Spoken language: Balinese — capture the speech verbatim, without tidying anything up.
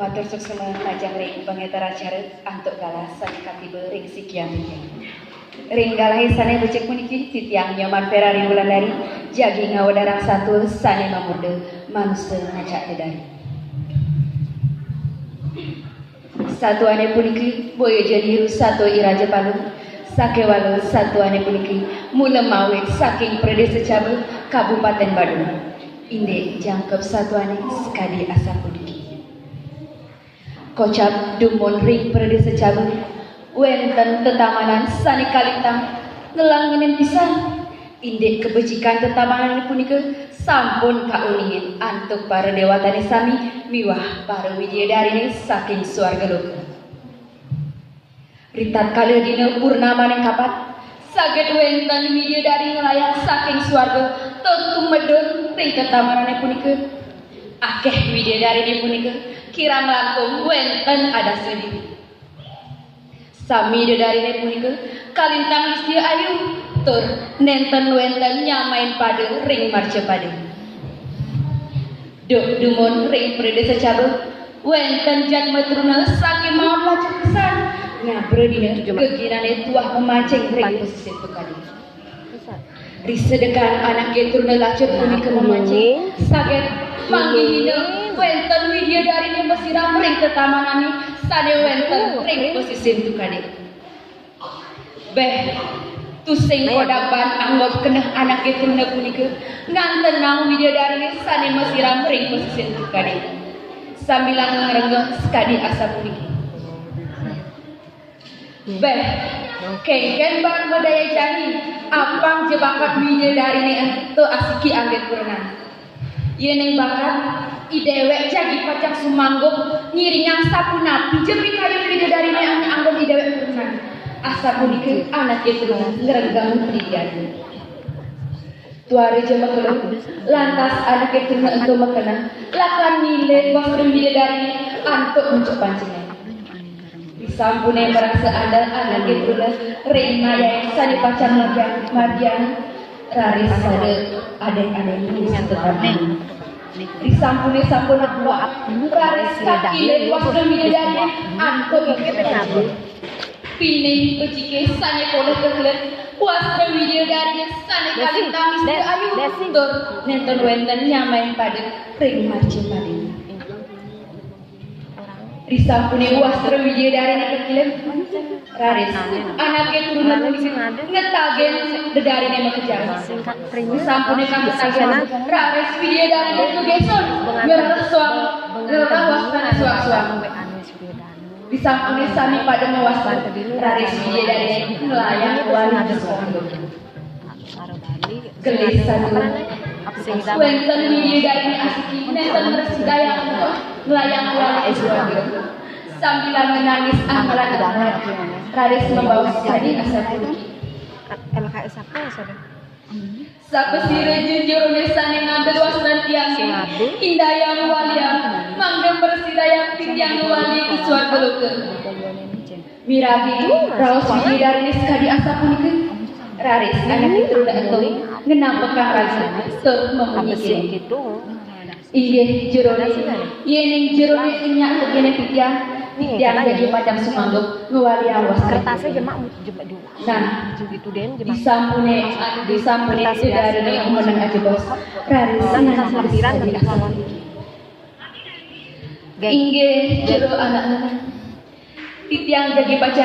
Matur suksma majeng ring pangénter acara antuk galah sané katiba ring sikian titiang. Ring galahé sané becik puniki, titiang Nyoman Ferrari Wulandari, jagi ngawedarang satua sané mamurda Manusa Ngajak Dedari. Satuané puniki boya ja niru satua I Raja Palung, sakéwala satuané puniki mula mawit saking Pradésa Caba, Kabupatén Badung. Indik jangkep satuané sakadi asapuniki. Kocap dumun ring Pradésa Caba, wénten tetamanan sané kalintang, ngelangenin pisan. Indik kabecikan tetamanan punika sampun kauningin antuk para déwatané sami miwah para widyadariné saking suarga loka. Ritatkala dina purnamaning kapat, saged wénten widyadari nglayang saking suarga tur tumedun ring tetamanané punika. Akéh widyadariné punika kirang langkung wénten adasa diri. Sami dedariné punika kalintang istri ayu, tur nénten wénten nyamain pada ring marcapada. Duk dumun ring Pradésa Caba, wénten jadma truna sakémaon lacur pisan, nyabra dina geginané tuah mamancing ring pasisir tukadé. Risedekan anaké truna lacur punika mamancing, saget manggihina wénten widyadariné masiram ring tetamanané sané wénten ring pasisir tukadé. Béh, tusing kodak ban anggop keneh anaké truna punika, ngantenang widyadariné sané masiram ring pasisir tukadé. Sambilang ngrenggeng sakadi asapuniki. Béh, kénkén ban madaya jani, apang ja bakat widadariné ento asiki anggén kurenan. Yéning bakat, i déwék jagi pacang sumanggup ngiringang sapunapi ja pikayun widadariné ané anggon i déwék kurenan. Asapunika anaké truna ngrenggeng padidiané. Tuara ja makelo, lantas anaké truna ento makeneh, lakar nilid wastra widadariné antuk unjuk pancingan. Disampuné marasa andel anaké truna ring nayaing sané pacang margiang-, margiang, raris sada adéng-adéng ngiris tetamanan. Disampuné sampun akuak, raris kakilid wastra widadariné antuk unjuk pancingan. Pinih beciké sané polih kekelet, wastra widadariné sané kalintang istri ayu, tur nénten wénten nyamain pada ring marcapada. Disampuné wastra widadariné kakilid, raris anaké truna ngetagin dedariné makejang. Disampuné katagihan, raris widadariné kagéson, ngrereh soang, ngrereh wastrané soang-soang. Disampuné sami pada mawasta, raris widadariné nglayang wali ka suarga. Gelisah dulu. Wénten widadari asiki, nénten mrasidayang nglayang wali ka suarga. Sambilang nangis anglané, raris mabaos kadi asapuniki. L K S apa ya, Saudara? Sapasira ja jeroné sané ngambil wastra tiangé, indayang waliang, mangda mrasidayang titiang wali ka suarga loka. Miragi raos widadariné sakadi asapunika, raris anaké truna ento ngenampekang raga tur mamunyi kéné. Inggih jeroné, yéning jeroné nyak tegené titiang, titiang jagi pacang sumanggup ngwaliang wastra. Nah, disampuné, disampuné dedariné meneng ajebos, raris nangis sakadi asapuniki. Inggih jero anak-anak. Titiang jagi pacang